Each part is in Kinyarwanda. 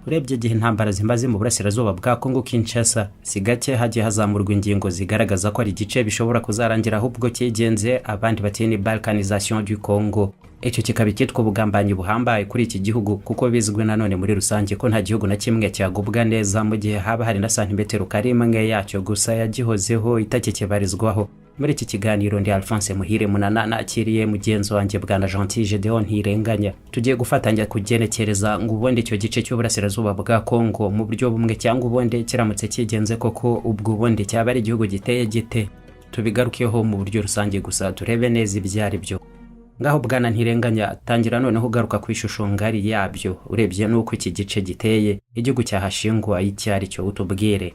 Urebye igihe intambara zimaze mu burasirazuba bwa Kongo Kinshasa, si gake hagiye hazamurwa ingingo zigaragaza ko ari igice bishobora kuzarangira ahubwo cyigenze, abandi bati ni balkanisation du Congo. Icyo kikaba icyitwa ubugambanyi buhambaye kuri iki gihugu, kuko bizwi nanone muri rusange ko nta gihugu na kimwe cyagubwa neza mu gihe haba hari na santimetero karimwe yacyo gusa yagihozeho itakikibarizwaho. Muri iki kiganiro ndi Alphonse Muhire Munana, nakiriye mugenzi wanjye Bwana Gentil Gedeon Ntirenganya. Tugiye gufatanya kugenekereza ngo ubundi icyo gice cy'uburasirazuba bwa Kongo mu buryo bumwe cyangwa ubundi kiramutse kigenze koko, ubwo ubundi cyaba ari igihugu giteye gite? Tubigarukeho mu buryo rusange gusa, turebe neza ibyo ari byo. Ngaho Bwana Ntirenganya, tangira noneho ugaruka ku ishusho ngari yabyo, urebye n'uko iki gice giteye, igihugu cyahashingwa icyo ari cyo, utubwire.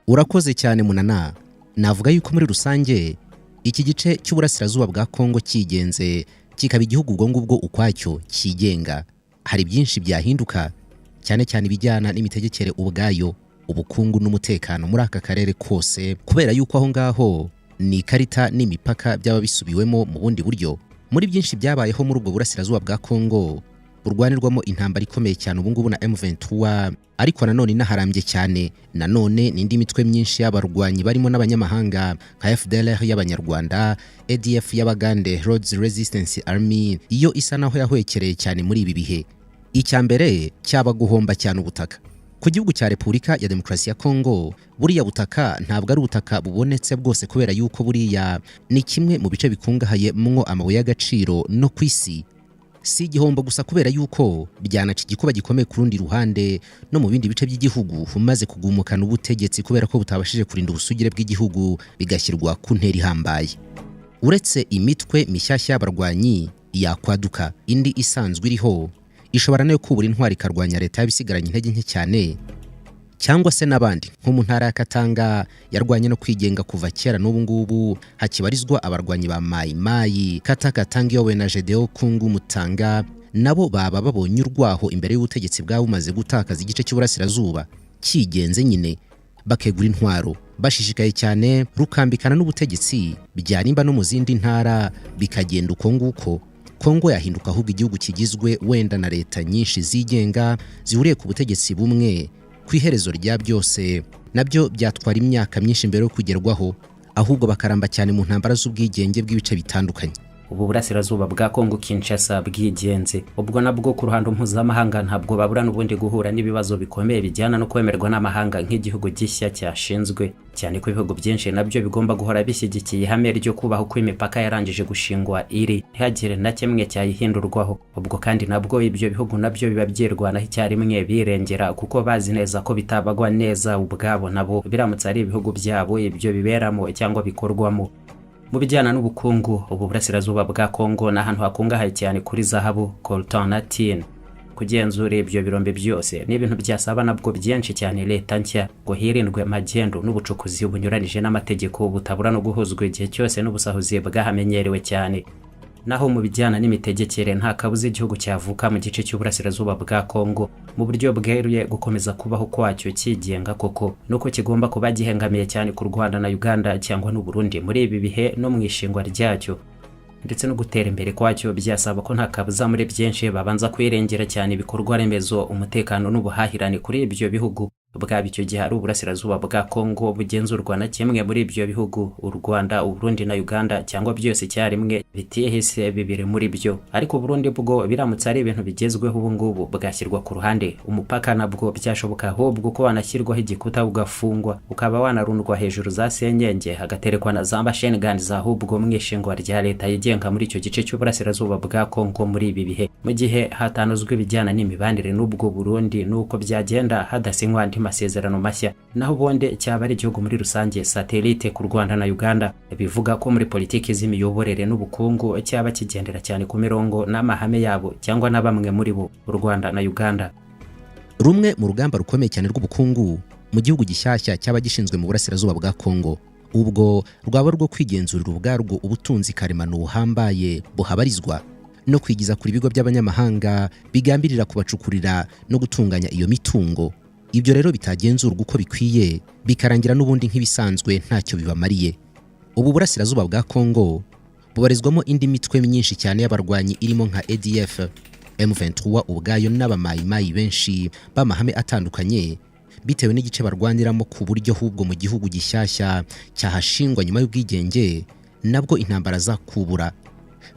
Urakoze cyane, Munana. Navuga yuko muri rusange iki gice cy'uburasirazuba bwa Kongo cyigenze kikaba igihugu ubwo ngubwo ukwacyo cyigenga, hari byinshi byahinduka, cyane cyane ibijyana n'imitegekere ubwayo, ubukungu n'umutekano muri aka karere kose, kubera yuko aho ngaho ni ikarita n'imipaka byaba bisubiwemo mu bundi buryo. Muri byinshi byabayeho muri ubwo burasirazuba bwa Kongo burwanirwamo intambara ikomeye cyane ubu ngubu na M23, ariko nanone inaharambye cyane nanone n'indi mitwe myinshi y'abarwanyi barimo n'abanyamahanga nka FDLR y'Abanyarwanda, ADF y'Abagande, Lord's Resistance Army, iyo isa naho yahwekereye cyane muri ibi bihe. Icya mbere cyaba guhomba cyane ubutaka ku gihugu cya Repubulika ya Demokarasi ya Kongo. Buriya butaka ntabwo ari ubutaka bubonetse bwose, kubera yuko buriya ni kimwe mu bice bikungahaye mwo amabuye y'agaciro no ku isi. Si igihombo gusa, kubera yuko byanaca igikuba gikomeye ku rundi ruhande no mu bindi bice by'igihugu, umaze kugumukana ubutegetsi kubera ko butabashije kurinda ubusugire bw'igihugu, bigashyirwa ku ntera ihambaye. Uretse imitwe mishyashya y'abarwanyi yakwaduka, indi isanzwe iriho ishobora nayo kubura intwari ikarwanya leta y'abisigaranye intege nke cyane, cyangwa se n'abandi nko mu ntara ya Katanga yarwanye no kwigenga kuva kera, n'ubu ngubu hakibarizwa abarwanyi ba Mayi Mayi Kata Katanga iyobowe na Gedeon Kungu Mutanga, nabo baba babonye urwaho imbere y'ubutegetsi bwaba bumaze gutakaza igice cy'uburasirazuba cyigenze nyine, bakegura intwaro bashishikaye cyane rukambikana n'ubutegetsi. Byarimba no mu zindi ntara bikagenda uko nguko, Kongo yahinduka ahubwo igihugu kigizwe wenda na leta nyinshi zigenga zihuriye ku butegetsi bumwe. Ku iherezo rya byose nabyo byatwara imyaka myinshi mbere yo kugerwaho, ahubwo bakaramba cyane mu ntambara z'ubwigenge bw'ibice bitandukanye. Ubu burasirazuba bwa Kongo Kinshasa bwigenze, ubwo nabwo ku ruhando mpuzamahanga ntabwo babura n'ubundi guhura n'ibibazo bikomeye bijyana no kwemerwa n'amahanga nk'igihugu gishya cyashinzwe, cyane ko ibihugu byinshi nabyo bigomba guhora bishyigikiye ihame ryo kubaho uko imipaka yarangije gushingwa iri, ntihagire na kimwe cyayihindurwaho. Ubwo kandi nabwo ibyo bihugu nabyo biba byirwanaho icyarimwe birengera, kuko bazi neza ko bitabagwa neza ubwabo nabo biramutse ari ibihugu byabo ibyo biberamo cyangwa bikorwamo. Mu bijyana n'ubukungu, ubu burasirazuba bwa Kongo ni ahantu hakungahaye cyane kuri zahabu, coltan na tin. Kugenzura ibyo birombe byose ni ibintu byasaba nabwo byinshi cyane leta nshya, ngo hirindwe magendu n'ubucukuzi bunyuranije n'amategeko butabura no guhuzwa igihe cyose n'ubusahuzi bwahamenyerewe cyane. Naho mu bijyana n'imitegekere, nta kabuza igihugu cyavuka mu gice cy'uburasirazuba bwa Kongo mu buryo bweruye gukomeza kubaho kwacyo cyigenga koko, nuko kigomba kuba gihengamiye cyane ku Rwanda na Uganda cyangwa n'u Burundi muri ibi bihe. No mu ishingwa ryacyo ndetse no gutera imbere kwacyo, byasaba ko nta kabuza muri byinshi babanza kwirengera cyane ibikorwa remezo, umutekano n'ubuhahirane kuri ibyo bihugu. Bwaba icyo gihe ari uburasirazuba bwa Kongo bugenzurwa na kimwe muri ibyo bihugu, u Rwanda, Uburundi na Uganda, cyangwa byose icyarimwe, bitihise bibiri muri byo. Ariko Uburundi bwo, biramutse ari ibintu bigezweho ubu ngubu, bwashyirwa ku ruhande. Umupaka nabwo byashoboka ahubwo ko wanashyirwaho igikuta ugafungwa, ukaba wanarundwa hejuru za senyenge, hagaterekwa na za machine guns, ahubwo mu ishingwa rya leta yigenga muri icyo gice cy'uburasirazuba bwa Kongo muri ibi bihe, mu gihe hatanozwa ibijyana n'imibanire n'ubwo Burundi, nuko byagenda hadasinywa andi masezerano mashya. Naho ubundi cyaba ari igihugu muri rusange satellite ku Rwanda na Uganda, bivuga ko muri politiki z'imiyoborere n'ubukungu cyaba kigendera cyane ku mirongo n'amahame yabo cyangwa na bamwe muri bo, u Rwanda na Uganda. Rumwe mu rugamba rukomeye cyane rw'ubukungu mu gihugu gishyashya cyaba gishinzwe mu burasirazuba bwa Kongo, ubwo rwaba rwo kwigenzurira ubwarwo ubutunzi karemano buhambaye buhabarizwa, no kwigiza kure ibigo by'abanyamahanga bigambirira kubacukurira no gutunganya iyo mitungo. Ibyo rero bitagenzurwa uko bikwiye, bikarangira n'ubundi nk'ibisanzwe ntacyo bibamariye. Ubu burasirazuba bwa Kongo bubarizwamo indi mitwe myinshi cyane y'abarwanyi irimo nka ADF, M23 ubwayo n'abamayimayi benshi b'amahame atandukanye bitewe n'igice barwaniramo, ku buryo ahubwo mu gihugu gishyashya cyahashingwa nyuma y'ubwigenge nabwo intambara zakubura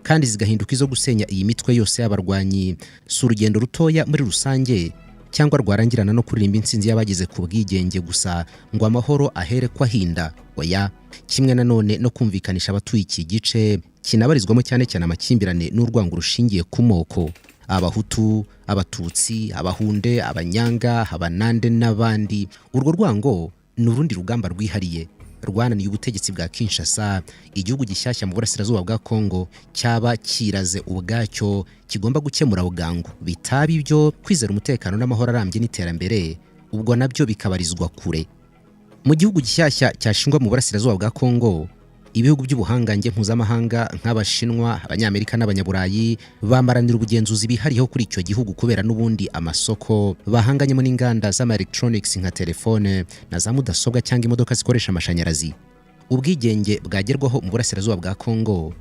kandi zigahinduka izo gusenya iyi mitwe yose y'abarwanyi. Si urugendo rutoya muri rusange cyangwa rwarangirana no kuririmba intsinzi y'abageze ku bwigenge gusa ngo amahoro ahere ko ahinda. Oya, kimwe nanone no kumvikanisha abatuye iki gice kinabarizwamo cyane cyane amakimbirane n'urwango rushingiye ku moko: Abahutu, Abatutsi, Abahunde, Abanyanga, Abanande n'abandi. Urwo rwango ni urundi rugamba rwihariye rwananiye ubutegetsi bwa Kinshasa. Igihugu gishyashya mu burasirazuba bwa Kongo cyaba kiraze ubwacyo kigomba gukemura bwangu, bitaba ibyo kwizera umutekano n'amahoro arambye n'iterambere ubwo nabyo bikabarizwa kure. Mu gihugu gishyashya cyashingwa mu burasirazuba bwa Kongo, ibihugu by'ubuhangange mpuzamahanga nk'Abashinwa, Abanyamerika n'Abanyaburayi bamaranira ubugenzuzi bihariyeho kuri icyo gihugu, kubera n'ubundi amasoko bahanganyemo n'inganda z'ama electronics nka telefone na za mudasobwa cyangwa imodoka zikoresha amashanyarazi. Ubwigenge bwagerwaho mu burasirazuba bwa Kongo,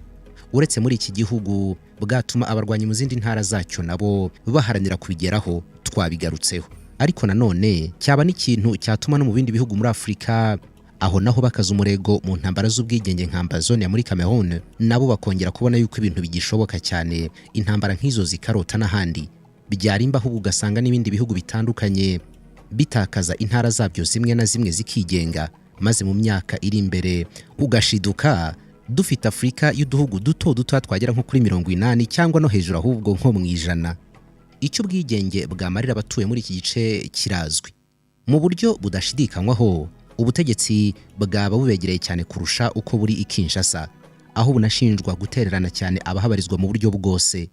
uretse muri iki gihugu, bwatuma abarwanyi mu zindi ntara zacyo nabo baharanira kubigeraho, twabigarutseho. Ariko nanone cyaba n'ikintu cyatuma no mu bindi bihugu muri Afurika aho naho bakaza umurego mu ntambara z'ubwigenge nka Ambazonia muri Cameroon, nabo bakongera kubona yuko ibintu bigishoboka cyane, intambara nk'izo zikarota n'ahandi. Byarimba ahubwo ugasanga n'ibindi bihugu bitandukanye bitakaza intara zabyo zimwe na zimwe zikigenga, maze mu myaka iri imbere ugashiduka dufite Afurika y'uduhugu duto duto twagera nko kuri 80 cyangwa no hejuru, ahubwo nko mu 100. Icyo ubwigenge bwamarira abatuye muri iki gice kirazwi mu buryo budashidikanywaho. Ubutegetsi bwaba bubegereye cyane kurusha uko buri i Kinshasa, aho bunashinjwa gutererana cyane abahabarizwa mu buryo bwose.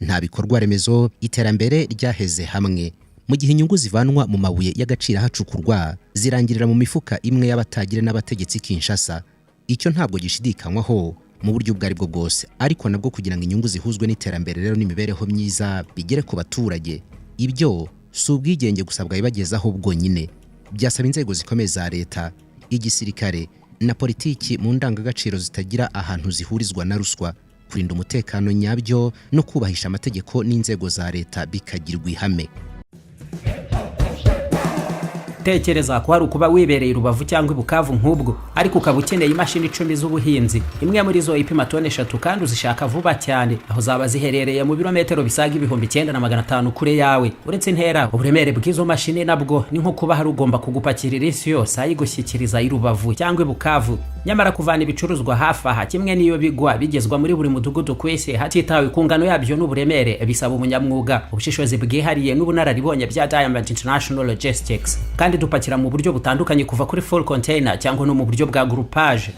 Nta bikorwa remezo, iterambere ryaheze hamwe, mu gihe inyungu zivanwa mu mabuye y'agaciro ahacukurwa zirangirira mu mifuka imwe y'abatagire n'abategetsi Kinshasa. Icyo ntabwo gishidikanywaho mu buryo ubwo aribwo bwose. Ariko nabwo kugira ngo inyungu zihuzwe n'iterambere rero n'imibereho myiza bigere ku baturage, ibyo si ubwigenge gusa bwabibagezaho bwonyine. Byasaba inzego zikomeye za leta, igisirikare na politiki mu ndangagaciro zitagira ahantu zihurizwa na ruswa, kurinda umutekano nyabyo no kubahisha amategeko n'inzego za leta bikagirwa ihame. Tekereza ko hari ukuba wibereye i Rubavu cyangwa i Bukavu nk'ubwo, ariko ukaba ukeneye imashini 10 z'ubuhinzi, imwe muri zo ipima toni 3, kandi uzishaka vuba cyane. Aho zaba ziherereye mu birometero bisaga 9500 kure yawe. Uretse intera, uburemere bw'izo mashini nabwo ni nko kuba hari ugomba kugupakirira isi yose ayigushyikiriza i Rubavu cyangwa i Bukavu. Nyamara kuvana ibicuruzwa hafi aha, kimwe n'iyo bigwa bigezwa muri buri mudugudu ku isi, hatitawe ku ngano yabyo n'uburemere, bisaba ubunyamwuga, ubushishozi bwihariye n'ubunararibonye bya Diamond International Logistics. Kandi dupakira mu buryo butandukanye, kuva kuri full container cyangwa no mu buryo bwa groupage,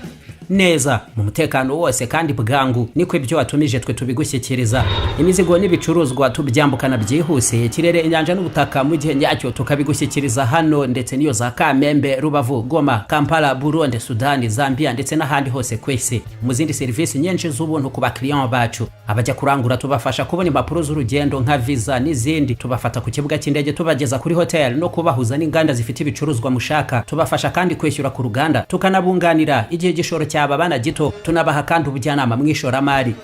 neza mu mutekano wose kandi bwangu. Niko ibyo watumije twe tubigushyikiriza. Imizigo n'ibicuruzwa tubyambukana byihuse ikirere, inyanja n'ubutaka, mu gihe nyacyo tukabigushyikiriza hano ndetse n'iyo za Kamembe, Rubavu, Goma, Kampala, Burundi, Sudani, Zambia ndetse n'ahandi hose ku isi. Mu zindi serivisi nyinshi z'ubuntu ku bakiriya bacu, abajya kurangura tubafasha kubona impapuro z'urugendo nka visa n'izindi, tubafata ku kibuga cy'indege tubageza kuri hotel no kubahuza n'inganda zifite ibicuruzwa mushaka. Tubafasha kandi kwishyura ku ruganda, tukanabunganira igihe igishoro cyaba gito. Tunabaha kandi ubujyanama mu ishoramari.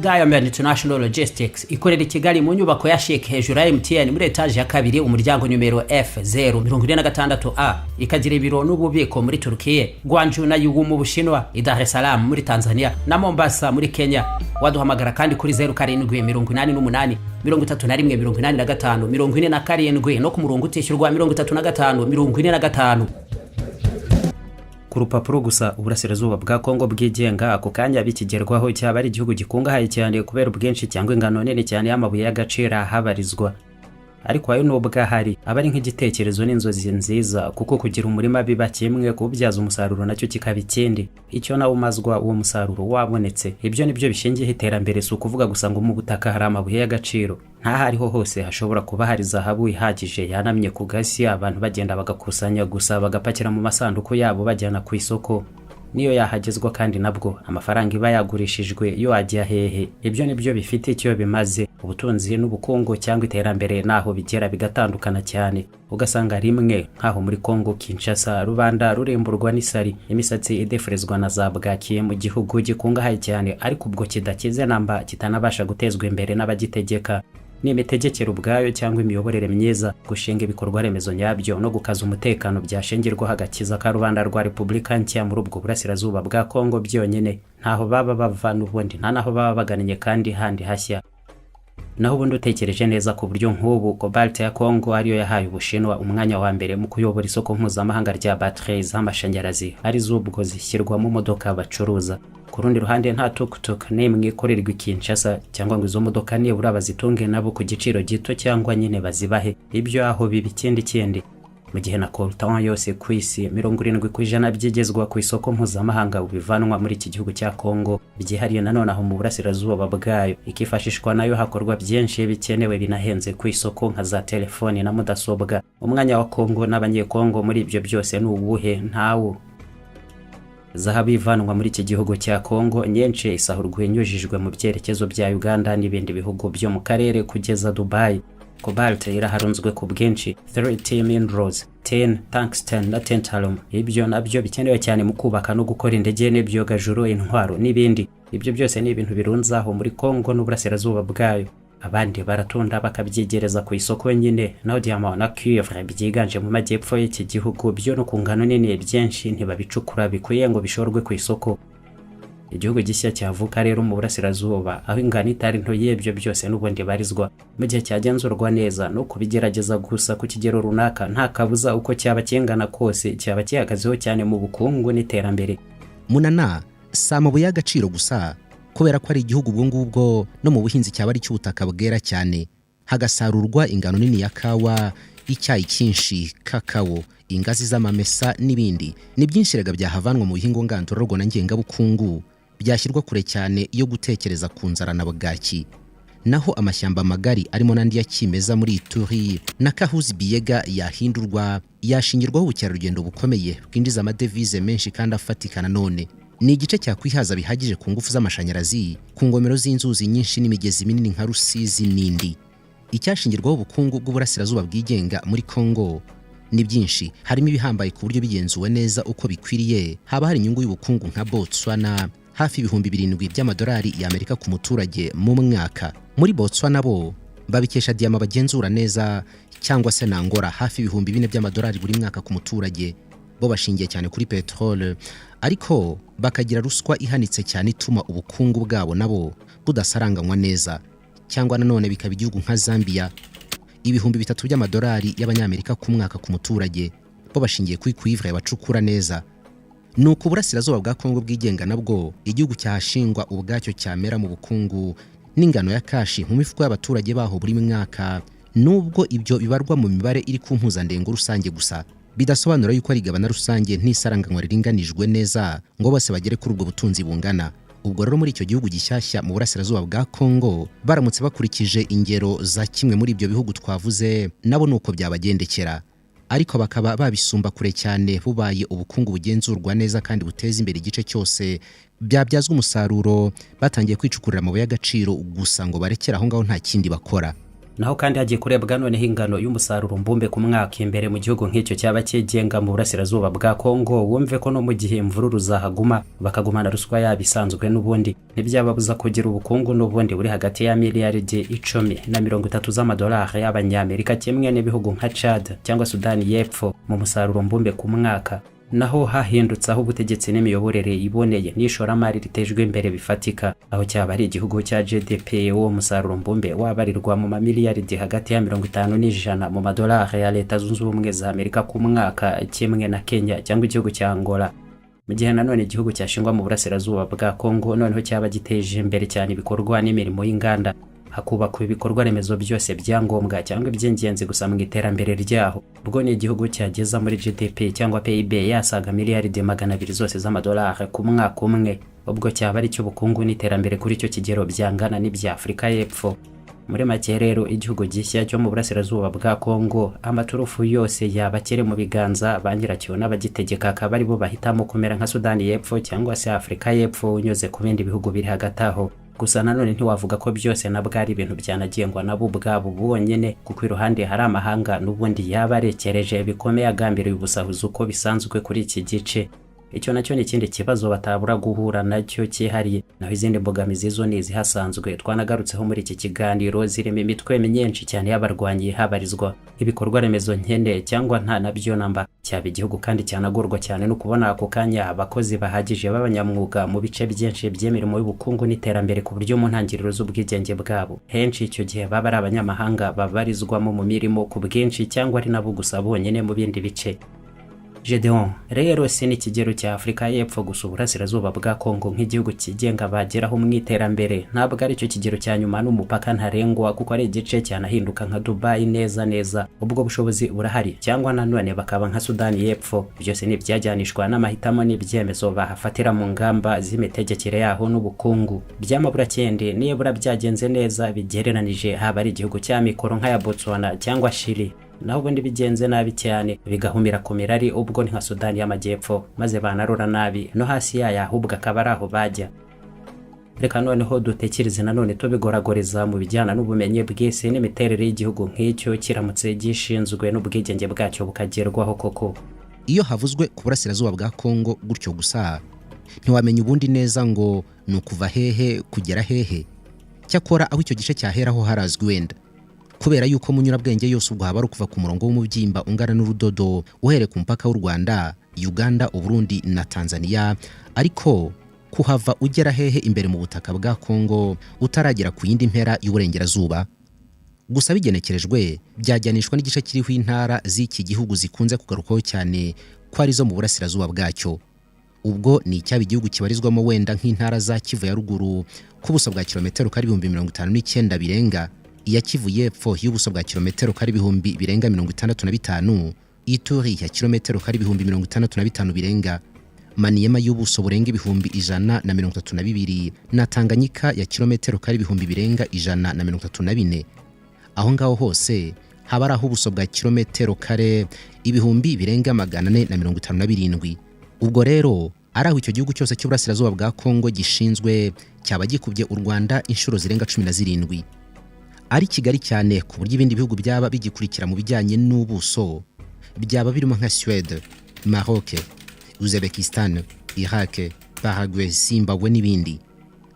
Diamond International Logistics ikorera i Kigali mu nyubako ya CHIC, hejuru ya MTN, muri etaje ya kabiri, umuryango nimero F046A. Ikagira ibiro n'ububiko muri Turukiye, Guangzhou na Yiwu mu Bushinwa, i Dar es Salaam muri Tanzania na Mombasa muri Kenya. Waduhamagara kandi kuri 0788 31 85 47 no ku murongo utishyurwa 35 45. Ku rupapuro gusa, uburasirazuba bwa Kongo bwigenga ako kanya bikigerwaho cyaba ari igihugu gikungahaye cyane kubera ubwinshi cyangwa ingano nini cyane y'amabuye y'agaciro ahabarizwa. Ariko ayo nubwo ahari, aba ari nk'igitekerezo n'inzozi nziza, kuko kugira umurima biba kimwe, kuwubyaza umusaruro nacyo kikaba ikindi. Icyo nawe umazwa uwo musaruro wabonetse, ibyo nibyo bishingiyeho iterambere. Si ukuvuga gusa ngo mu butaka hari amabuye y'agaciro. Ntaho ariho hose hashobora kuba hari zahabu ihagije yanamye ku gasi, abantu bagenda bagakusanya gusa, bagapakira mu masanduku yabo bajyana ku isoko. Niyo yahagezwa kandi nabwo, amafaranga iba yagurishijwe yo ajya hehe? Ibyo nibyo bifite icyo bimaze. Ubutunzi n'ubukungu cyangwa iterambere naho bigera bigatandukana cyane, ugasanga rimwe nk'aho muri Congo Kinshasa rubanda ruremburwa n'isari, imisatsi idefurezwa na za bwakiye, mu gihugu gikungahaye cyane ariko ubwo kidakize namba, kitanabasha gutezwa imbere n'abagitegeka. Ni imitegekere ubwayo cyangwa imiyoborere myiza, gushinga ibikorwa remezo nyabyo no gukaza umutekano byashingirwaho agakiza ka rubanda rwa Repubulika nshya muri ubwo burasirazuba bwa Kongo byonyine. Ntaho baba bava n'ubundi, nta naho baba bagannye kandi handi hashya. Naho ubundi utekereje neza, ku buryo nk'ubu cobalt ya Kongo ariyo yahaye Ubushinwa umwanya wa mbere mu kuyobora isoko mpuzamahanga rya batteries z'amashanyarazi, ari z'ubwo zishyirwa mu modoka bacuruza. Ku rundi ruhande, nta tuk-tuk n'imwe ikorerwa i Kinshasa, cyangwa ngo izo modoka nibura bazitunge nabo ku giciro gito, cyangwa nyine bazibahe ibyo aho biba ikindi kindi. Mu gihe na coltan yose ku isi, 70% byigezwa ku isoko mpuzamahanga bivanwa muri iki gihugu cya Kongo byihariye, nanone aho mu burasirazuba bwayo, ikifashishwa nayo hakorwa byinshi bikenewe binahenze ku isoko nka za telefoni na mudasobwa. Umwanya wa Kongo n'Abanyekongo muri ibyo byose ni uwuhe? Ntawo. Zahabu ivanwa muri iki gihugu cya Kongo nyinshi isahurwa inyujijwe mu byerekezo bya Uganda n'ibindi bihugu byo mu karere kugeza Dubai. Cobalt iraharunzwe ku bwinshi, 30 minerals, tin, tungsten na tantalum, ibyo nabyo bikenewe cyane mu kubaka no gukora indege n'ibyogajuru, intwaro n'ibindi. Ibyo byose ni ibintu birunze aho muri Kongo n'uburasirazuba bwayo, abandi baratunda bakabyegereza ku isoko nyine. Naho diamant na cuivre byiganje mu majyepfo y'iki gihugu, byo no ku ngano nini, byinshi ntibabicukura bikwiye ngo bishorwe ku isoko. Igihugu gishya cyavuka rero mu burasirazuba, aho ingano itari nto y'ibyo byose n'ubundi barizwa, mu gihe cyagenzurwa neza no kubigerageza gusa ku kigero runaka, nta kabuza uko cyaba kingana kose cyaba gihagazeho cyane mu bukungu n'iterambere. Munana, si amabuye y'agaciro gusa, kubera ko ari igihugu ubwo ngubwo no mu buhinzi cyaba ari icy'ubutaka bwera cyane, hagasarurwa ingano nini ya kawa, icyayi cyinshi, kakao, ingazi z'amamesa n'ibindi. Ni byinshi rega byahavanwa mu bihingwa ngandurarugo na ngengabukungu, byashyirwa kure cyane iyo gutekereza ku nzara na bwaki. Naho amashyamba magari arimo n'andi ya kimeza muri Ituri na Kahuzi Biyega yahindurwa, yashingirwaho ubukerarugendo bukomeye bwinjiza amadevize menshi kandi afatika. Nanone ni igice cyakwihaza bihagije ku ngufu z'amashanyarazi ku ngomero z'inzuzi nyinshi n'imigezi minini nka Rusizi n'indi. Icyashingirwaho ubukungu bw'uburasirazuba bwigenga muri Congo ni byinshi, harimo ibihambaye ku buryo bigenzuwe neza uko bikwiriye haba hari inyungu y'ubukungu nka Botswana, hafi 7,000 by'amadolari y'Amerika ku muturage mu mwaka. Muri Botswana bo babikesha diyama bagenzura neza, cyangwa se na Angola, hafi 4,000 by'amadolari buri mwaka ku muturage. Bo bashingiye cyane kuri peteroli, ariko bakagira ruswa ihanitse cyane ituma ubukungu bwabo nabo budasaranganywa neza. Cyangwa nanone bikaba igihugu nka Zambia, 3,000 by'amadolari y'Abanyamerika ku mwaka ku muturage. Bo bashingiye kuri cuivre bacukura neza. Ni uko uburasirazuba bwa Kongo bwigenga nabwo, igihugu cyahashingwa ubwacyo, cyamera mu bukungu n'ingano ya cash mu mifuko y'abaturage baho buri mwaka, nubwo ibyo bibarwa mu mibare iri ku mpuzandengo rusange gusa, bidasobanura yuko ari igabana rusange n'isaranganywa riringanijwe neza ngo bose bagere kuri ubwo butunzi bungana. Ubwo rero muri icyo gihugu gishyashya mu burasirazuba bwa Kongo, baramutse bakurikije ingero za kimwe muri ibyo bihugu twavuze, nabo ni uko byabagendekera, ariko bakaba babisumba kure cyane bubaye ubukungu bugenzurwa neza kandi buteza imbere igice cyose, byabyazwa umusaruro, batangiye kwicukurira amabuye y'agaciro gusa ngo barekere aho ngaho, nta kindi bakora. Naho kandi hagiye kurebwa noneho ingano y'umusaruro mbumbe ku mwaka imbere mu gihugu nk'icyo cyaba cyigenga mu burasirazuba bwa Kongo, wumve ko no mu gihe imvururu zahaguma, bakagumana ruswa yabo isanzwe n'ubundi, ntibyababuza kugira ubukungu n'ubundi buri hagati ya miliyaridi 10 na 30 z'amadolari y'Abanyamerika, kimwe n'ibihugu nka Chad cyangwa Sudani y'Epfo mu musaruro mbumbe ku mwaka. Naho hahindutse aho ubutegetsi n'imiyoborere iboneye n'ishoramari ritejwe imbere bifatika, aho cyaba ari igihugu cya GDP, uwo musaruro mbumbe wabarirwa mu mamiliyaridi hagati ya 50 n'ijana mu madolari ya Leta Zunze Ubumwe za Amerika ku mwaka, kimwe na Kenya cyangwa igihugu cya Angola. Mu gihe nanone igihugu cyashingwa mu burasirazuba bwa Kongo noneho cyaba giteje imbere cyane ibikorwa n'imirimo y'inganda, hakubakwa ibikorwa remezo byose byangombwa cyangwa iby'ingenzi gusa mu iterambere ryaho, ubwo ni igihugu cyageza muri GDP cyangwa PIB yasaga miliyaridi 200 zose z'amadolari ku mwaka umwe. Ubwo cyaba ari cy'ubukungu n'iterambere kuri icyo kigero byangana n'ibya Afurika y'Epfo. Muri make rero, igihugu gishya cyo mu burasirazuba bwa Kongo, amaturufu yose yaba akiri mu biganza ba nyiracyo n'abagitegeka, akaba aribo bahitamo kumera nka Sudani y'Epfo cyangwa se Afurika y'Epfo unyuze ku bindi bihugu biri hagati aho. Gusa nanone ntiwavuga ko byose nabwo ari ibintu byanagengwa nabo ubwabo bonyine, kuko iruhande hari amahanga n'ubundi yaba arekereje bikomeye agambiriye ubusahuzi uko bisanzwe kuri iki gice. Icyo nacyo ni ikindi kibazo batabura guhura nacyo cyihariye. Naho izindi mbogamizi zo ni izihasanzwe twanagarutseho muri iki kiganiro, zirimo imitwe myinshi cyane y'abarwanyi, habarizwa ibikorwa remezo nkene cyangwa nta nabyo namba. Cyaba igihugu kandi cyanagorwa cyane no kubona ako kanya abakozi bahagije b'abanyamwuga mu bice byinshi by'imirimo y'ubukungu n'iterambere, ku buryo mu ntangiriro z'ubwigenge bwabo henshi icyo gihe baba ari abanyamahanga babarizwamo mu mirimo ku bwinshi, cyangwa ari nabo gusa bonyine mu bindi bice. Gedeon, rero si n'ikigero cya Afurika y'Epfo gusa uburasirazuba bwa Kongo nk'igihugu cyigenga bageraho mu iterambere. Ntabwo ari cyo kigero cya nyuma n'umupaka ntarengwa, kuko ari igice cyanahinduka nka Dubai neza neza. Ubwo bushobozi burahari, cyangwa nanone bakaba nka Sudani y'Epfo. Byose ni ibyajyanishwa n'amahitamo n'ibyemezo bahafatira mu ngamba z'imitegekere yaho n'ubukungu. By'amaburakindi, nibura byagenze neza bigereranije, haba ari igihugu cya mikoro nk'aya Botswana cyangwa Chili. Naho ubundi bigenze nabi cyane, bigahumira ku mirari, ubwo ni nka Sudani y'Amajyepfo, maze banarura nabi no hasi yayo ahubwo akaba ari aho bajya. Reka noneho dutekereze nanone tubigoragoreza mu bijyana n'ubumenyi bw'isi n'imiterere y'igihugu nk'icyo kiramutse gishinzwe n'ubwigenge bwacyo bukagerwaho koko. Iyo havuzwe ku burasirazuba bwa Kongo gutyo gusa, ntiwamenya ubundi neza ngo ni ukuva hehe kugera hehe. Cyakora aho icyo gice cyaheraho harazwi wenda, kubera yuko mu nyurabwenge yose ubwo haba ari ukuva ku murongo w'umubyimba ungana n'urudodo uhereye ku mupaka w'u Rwanda, Uganda, Uburundi na Tanzania. Ariko kuhava ugera hehe imbere mu butaka bwa Kongo utaragera ku yindi mpera y'uburengerazuba? Gusa bigenekerejwe, byajyanishwa n'igice kiriho intara z'iki gihugu zikunze kugarukwaho cyane ko arizo mu burasirazuba bwacyo. Ubwo ni icyaba igihugu kibarizwamo wenda nk'intara za Kivu ya Ruguru ku buso bwa kilometero kari 59,000 birenga, iya Kivu y'Epfo y'ubuso bwa kilometero kari birenga 65,000, Ituri ya kilometero kari 65,000 birenga, Maniyema y'ubuso burenga 132,000 na Tanganyika ya kilometero kari birenga 134. Aho ngaho hose haba ari aho ubuso bwa kilometero kare birenga 457. Ubwo rero ari aho icyo gihugu cyose cy'uburasirazuba bwa Kongo gishinzwe, cyaba gikubye u Rwanda inshuro zirenga 17. Ari kigali cyane ku buryo ibindi bihugu byaba bigikurikira mu bijyanye n'ubuso byaba birimo nka Suède, Maroc, Uzbekistan, Iraq, Paraguay, Zimbabwe n'ibindi.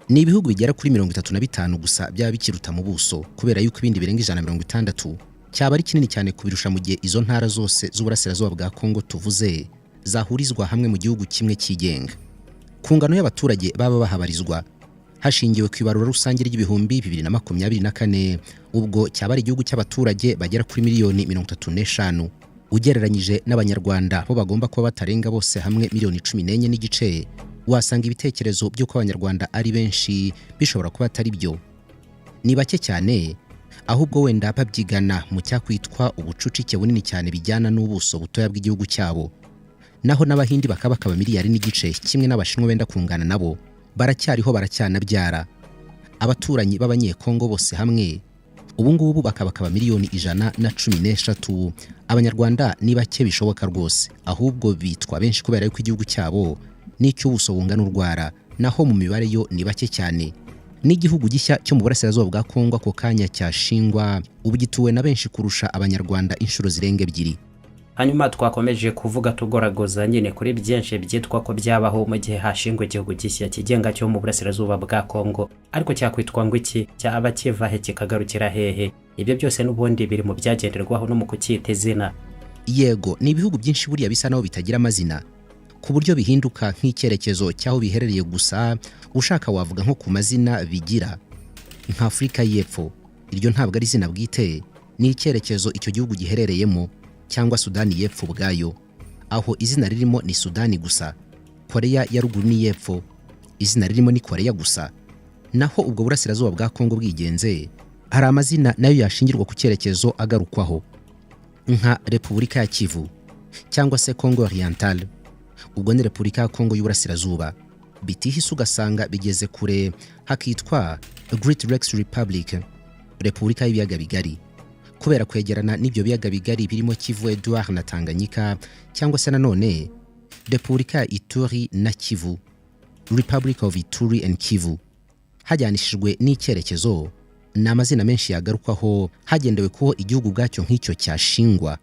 Ni ibihugu bigera kuri 35 gusa byaba bikiruta mu buso, kubera yuko ibindi birenga 160 cyaba ari kinini cyane kubirusha, mu gihe izo ntara zose z'uburasirazuba bwa Kongo tuvuze zahurizwa hamwe mu gihugu kimwe cyigenga. Ku ngano y'abaturage baba bahabarizwa hashingiwe ku ibarura rusange ry'ibihumbi 2024, ubwo cyaba ari igihugu cy'abaturage bagera kuri miliyoni 35, ugereranyije n'Abanyarwanda bo bagomba kuba batarenga bose hamwe miliyoni 14.5. Wasanga ibitekerezo by'uko Abanyarwanda ari benshi bishobora kuba atari byo, ni bake cyane ahubwo wenda babyigana mu cyakwitwa ubucucike bunini cyane bijyana n'ubuso butoya bw'igihugu cyabo. Naho n'Abahindi bakaba bakaba miliyari n'igice kimwe n'Abashinwa benda kungana nabo, baracyariho, baracyanabyara. Abaturanyi b'Abanyekongo bose hamwe ubu ngubu bakaba miliyoni 113. Abanyarwanda ni bake bishoboka rwose, ahubwo bitwa benshi kubera yuko igihugu cyabo n'icy'ubuso bungana urwara, naho mu mibare yo ni bake cyane. N'igihugu gishya cyo mu burasirazuba bwa Kongo ako kanya cyashingwa, ubu gituwe na benshi kurusha Abanyarwanda inshuro zirenga ebyiri. Hanyuma twakomeje kuvuga tugoragoza nyine kuri byinshi byitwa ko byabaho mu gihe hashingwa igihugu gishya kigenga cyo mu burasirazuba bwa Kongo. Ariko cyakwitwa ngo iki? Cyaba kiva he kikagarukira hehe? Ibyo byose n'ubundi biri mu byagenderwaho no mu kucyita izina. Yego, ni ibihugu byinshi buriya bisa naho bitagira amazina, ku buryo bihinduka nk'icyerekezo cy'aho biherereye gusa. Ushaka wavuga nko ku mazina bigira, nka Afurika y'Epfo, iryo ntabwo ari izina bwite, ni icyerekezo icyo gihugu giherereyemo, cyangwa Sudani y'Epfo ubwayo, aho izina ririmo ni Sudani gusa. Koreya ya Ruguru n'Iy'Epfo, izina ririmo ni Koreya gusa. Naho ubwo burasirazuba bwa Kongo bwigenze, hari amazina nayo yashingirwa ku cyerekezo agarukwaho, nka Repubulika ya Kivu cyangwa se Congo Oriental, ubwo ni Repubulika ya Kongo y'Uburasirazuba. Bitihise ugasanga bigeze kure, hakitwa Great Lakes Republic, Repubulika y'Ibiyaga Bigari, kubera kwegerana n'ibyo biyaga bigari birimo Kivu, Edouard na Tanganyika, cyangwa se nanone Repubulika ya Ituri na Kivu, Republic of Ituri and Kivu, hajyanishijwe n'icyerekezo. Ni amazina menshi yagarukwaho hagendewe ko igihugu ubwacyo nk'icyo cyashingwa.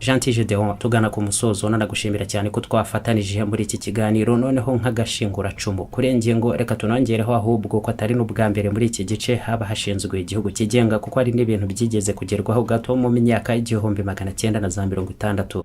Gentil Gedeon, tugana ku musozo, nanagushimira cyane ko twafatanije muri iki kiganiro. Noneho nk'agashinguracumu kuri ngingo, reka tunongereho ahubwo ko atari n'ubwa mbere muri iki gice haba hashinzwe igihugu kigenga, kuko hari n'ibintu byigeze kugerwaho gato mu myaka 1960.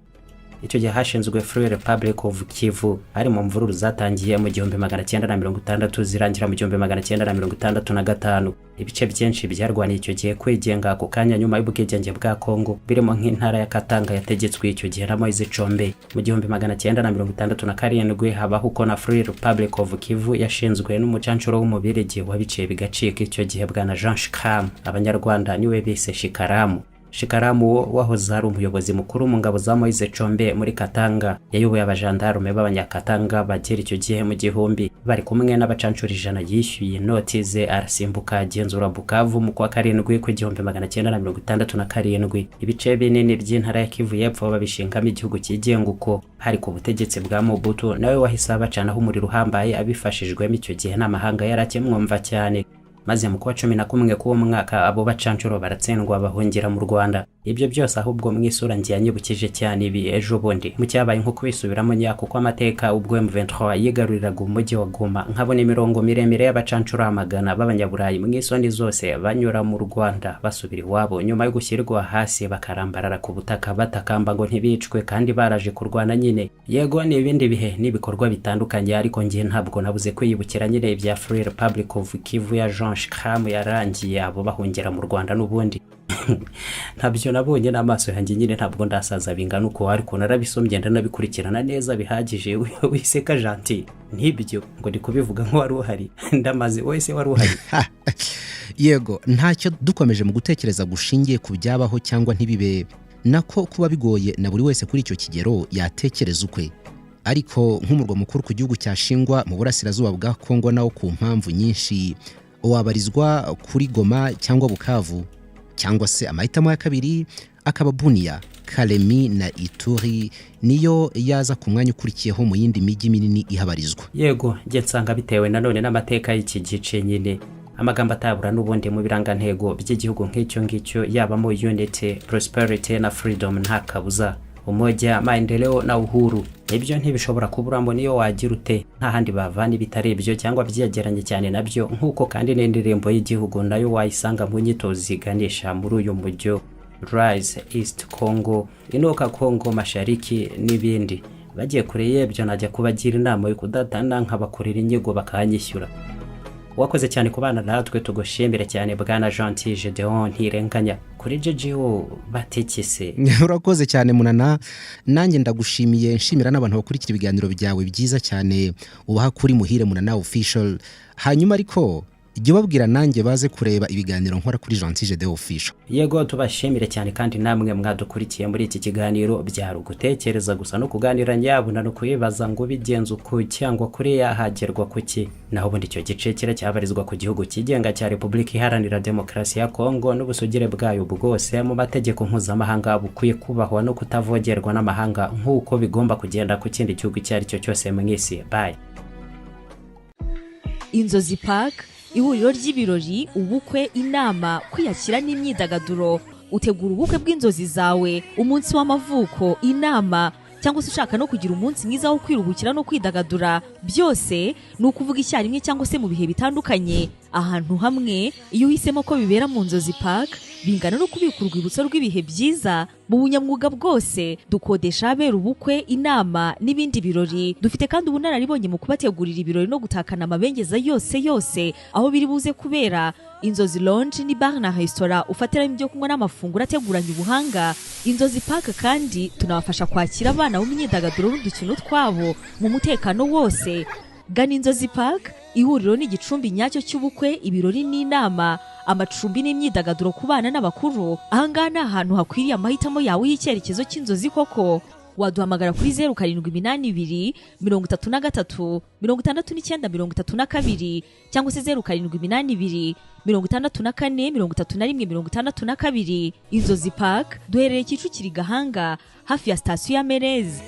Icyo gihe hashinzwe Free Republic of Kivu, ari mu mvururu zatangiye mu 1960 zirangira mu 1965. Ibice byinshi byarwaniye icyo gihe kwigenga ako kanya nyuma y'ubwigenge bwa Congo, birimo nk'intara ya Katanga yategetswe icyo gihe na Moise Tshombe. Mu 1967 habaho uko na Free Republic of Kivu yashinzwe n'umucancuro w'Umubirigi wabiciye bigacika icyo gihe, bwana Jean Shikam. Abanyarwanda niwe bise Shikaramu. Shikaramu wo wahoze ari umuyobozi mukuru mu ngabo za Moise Tshombe muri Katanga, yayoboye abajandarume b'Abanyakatanga bagera icyo gihe mu 1000, bari kumwe n'abacancuro 100. Yishyuye inoti ze, arasimbuka, agenzura Bukavu mu kwa karindwi ku 1967. Ibice binini by'intara ya Kivu y'Epfo babishingamo igihugu cyigenga uko, hari ku butegetsi bwa Mobutu, nawe wahise abacanaho umuriro uhambaye, abifashijwemo icyo gihe n'amahanga yari akimwumva cyane. Maze mu kwa 11 k'uwo mwaka abo bacancuro baratsindwa, bahungira mu Rwanda. Ibyo byose ahubwo mu isura ngiye yanyibukije cyane ibi ejo bundi mu cyabaye nko kubisubiramo nyako kw'amateka, ubwo M23 yigaruriraga umujyi wa Goma, nkabona imirongo miremire y'abacancuro amagana b'Abanyaburayi mu isoni zose banyura mu Rwanda basubira iwabo nyuma yo gushyirwa hasi, bakarambarara ku butaka batakamba ngo ntibicwe kandi baraje kurwana nyine. Yego, ni ibindi bihe n'ibikorwa bitandukanye, ariko ngiye ntabwo nabuze kwiyibukira nyine ibya Free Republic of Kivu ya Jean Shikam yarangiye abo bahungira mu Rwanda. N'ubundi ntabyo nabonye n'amaso yanjye nyine, ntabwo ndasaza bingana uko, ariko narabisomye, ndanabikurikirana neza bihagije. Wiseka Gentil, ntibyo ngo ndi kubivuga nk'uwari uhari, ndamaze wese wari uhari. Yego, ntacyo. Dukomeje mu gutekereza gushingiye ku byabaho cyangwa ntibibe, nako kuba bigoye na buri wese kuri icyo kigero yatekereza ukwe, ariko nk'umurwa mukuru ku gihugu cyashingwa mu burasirazuba bwa Kongo, nawo ku mpamvu nyinshi wabarizwa kuri Goma cyangwa Bukavu, cyangwa se amahitamo ya kabiri akaba Bunia. Kalemi na Ituri niyo yaza ku mwanya ukurikiyeho mu yindi mijyi minini ihabarizwa. Yego, njye nsanga bitewe nanone n'amateka y'iki gice nyine, amagambo atabura n'ubundi mu birangantego by'igihugu nk'icyo ngicyo yabamo unity, prosperity na freedom, nta kabuza umoja, maendeleo na uhuru. Ibyo ntibishobora kuburamo niyo wagira ute, nta handi bavana ibitari ibyo cyangwa byegeranye cyane nabyo, nk'uko kandi n'indirimbo y'igihugu nayo wayisanga mu nyito ziganisha muri uyu mujyo: Rise East Congo, Inuka Congo Mashariki n'ibindi. Bagiye kure y'ibyo, najya kubagira inama yo kudatana, nkabakorera inyigo bakanyishyura. Wakoze cyane kubana natwe, tugushimire cyane bwana Gentil Gedeon Ntirenganya kuri GGO batekese. Urakoze cyane Munana, nanjye ndagushimiye, nshimira n'abantu bakurikira ibiganiro byawe byiza cyane ubaha kuri Muhire Munana Official. Hanyuma ariko jya ubabwira nanjye baze kureba ibiganiro nkora kuri Gentil Gedeon Official. Yego, tubashimire cyane kandi namwe mwadukurikiye muri iki kiganiro. Byari ugutekereza gusa no kuganira nyabuna, no kubibaza ngo bigenze uku cyangwa kuriya hagerwa kuki. Naho ubundi icyo gice kiracyabarizwa ku gihugu cyigenga cya Repubulika Iharanira Demokarasi ya Kongo, n'ubusugire bwayo bwose mu mategeko mpuzamahanga bukwiye kubahwa no kutavogerwa n'amahanga, nk'uko bigomba kugenda ku kindi gihugu icyo ari cyo cyose mu isi. Bye. Inzozi Park, ihuriro ry'ibirori, ubukwe, inama, kwiyakira n'imyidagaduro. Utegura ubukwe bw'inzozi zawe, umunsi w'amavuko, inama, cyangwa se ushaka no kugira umunsi mwiza wo kwiruhukira no kwidagadura, byose ni ukuvuga icyarimwe cyangwa se mu bihe bitandukanye, ahantu hamwe. Iyo uhisemo ko bibera mu Nzozi Park, bingana no kubika urwibutso rw'ibihe byiza. Mu bunyamwuga bwose dukodesha ahabera ubukwe, inama n'ibindi birori. Dufite kandi ubunararibonye mu kubategurira ibirori no gutakana amabengeza yose yose aho biri buze kubera. Inzozi Lounge ni bar na resitora ufatiramo ibyo kunywa n'amafunguro ateguranye ubuhanga. Inzozi Park kandi tunabafasha kwakira abana mu myidagaduro n'udukino twabo mu mutekano wose. Gana Inzozi Park, ihuriro n'igicumbi nyacyo cy'ubukwe, ibirori n'inama, amacumbi n'imyidagaduro ku bana n'abakuru. Ahangaha ni ahantu hakwiriye amahitamo yawe y'icyerekezo cy'inzozi koko. Waduhamagara kuri 0782 33 69 32, cyangwa se 0782 64 31 62. Inzozi Park duherereye Kicukiro, Gahanga, hafi ya sitasiyo ya Merezi.